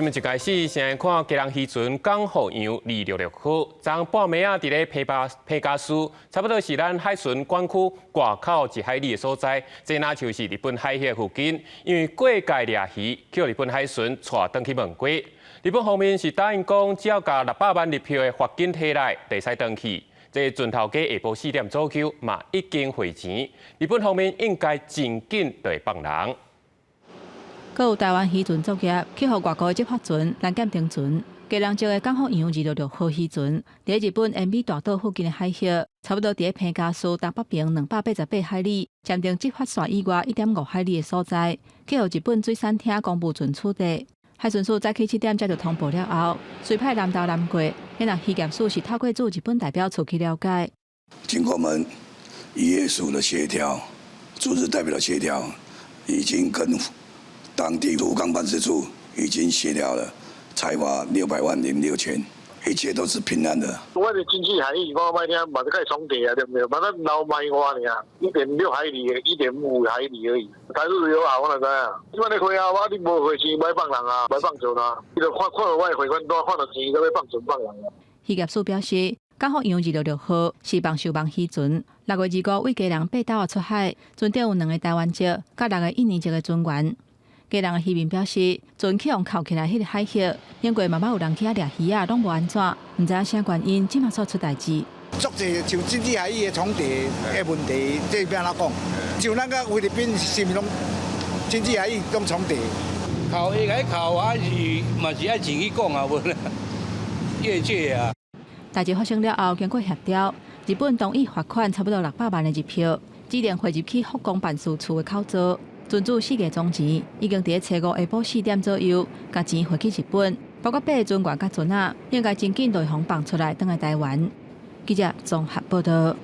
新聞一開始，先來看基隆漁船港福洋266號，昨半暝仔佇咧彭佳彭佳嶼，差不多是咱海巡管區外口1海里的所在，這若就是日本海域附近，因為過界掠魚，予日本海巡帶轉去問過。日本方面是答應講，只要共600萬日票的罰金提來，就會使轉去。這船頭家下晡4點左右嘛已經匯錢，日本方面應該真緊就會放人。閣有台灣漁船作業，去予外國的執法船攔檢停船。基隆籍的港福洋266號漁船，佇日本奄美大島附近的海域，差不多佇彭佳嶼東北邊288海里，暫定執法線以外1.5海里的所在，去予日本水產廳公務船取締。海巡署早起7點接著通報了後，隨派南投南過，然後漁業署是透過駐日本代表處去了解。經過我們漁業署的協調，駐日代表的協調，已經跟當地福岡辦事處已經協調了，裁罰600萬零6千，一切都是平安的。我的經濟海域，我莫聽，嘛是較會創地啊，對不對？反正老賣我爾，1.6海里，1.5海里而已。台日友好，我哪知影？這擺咧開啊，我你無匯錢，欲放人啊，欲放船啊，伊就看看著我的匯款單，看著錢，就欲放船放人啊。漁業署表示，港福洋266號是網收網漁船，6月25為基隆八斗仔出海，船頂有兩个台灣籍、佮六个印尼籍的船員。基隆的漁民表示，船去予扣起來彼个海域，因過嘛捌有人去遐掠魚仔，攏無按怎，毋知影啥原因，這馬煞出代誌。足濟像經濟海域的創地的問題，這欲按怎講？像咱佮菲律賓是毋是攏經濟海域攏創地？扣會共扣啊，是嘛是愛錢去講啊，無啦，業界啊。代誌發生了後，經過協調，日本同意罰款差不多600萬的日票，指定匯入去福岡辦事處的口座。船主四個鐘前已經佇初五下晡4點左右，共錢匯去日本，包括八个船員佮船仔，應該真緊就會予放出來，轉來台灣。記者綜合報道。